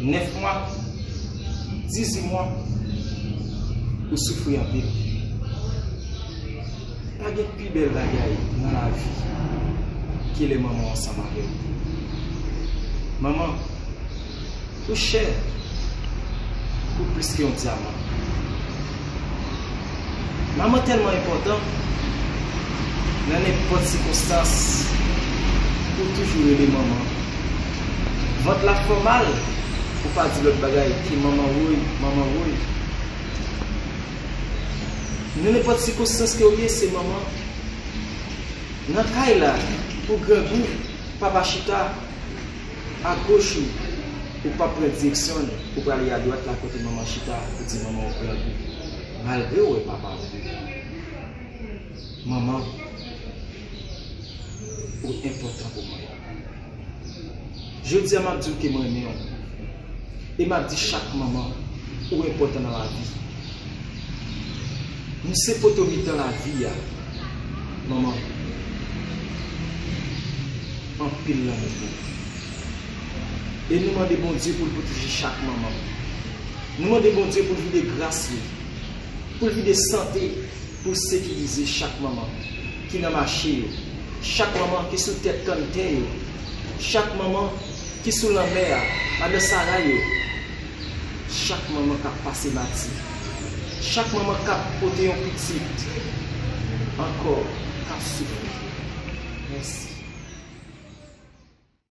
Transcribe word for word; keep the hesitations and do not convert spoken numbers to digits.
Nèf mwa, dizuit mwa, ou soufri anpil. Pa gen pi bèl bagay nan lavi ke lè manman w ansanm avè w. Manman, ou chè, ou plis ke yon dyaman. Manman tèlman enpòtan, nan nenpòt sikonstans, ou toujou rele manman. Vant la fè w mal, ou pa di lòt bagay ke manman woy, manman woy. Nan nenpòt sikonstans ke w ye, se manman. Nan kay la, ou grangou, papa chita agoch ou, ou pa pran direksyon l, ou prale adwat la kote manman chita, ou di manman ou grangou. Malgre w wè papa w. Manman, ou enpòtan pou mwen. Jodi a, m ap di w ke m renmen w. E m ap di chak manman, ou enpòtan nan lavi. Nou se poto mitan lavi a, manman. Anpil lanmou pou ou. E nou mande Bondye pou l pwoteje chak manman. Nou mande Bondye pou l vide gras li, pou l vide sante, pou l sekirize chak manman ki nan mache yo, chak manman ki sou tèt kanntè yo, chak manman ki sou lanmè a, adan saray yo, chak manman k ap pase mati, chak manman k ap pote yon pitit ankò k ap soufri. Mèsi.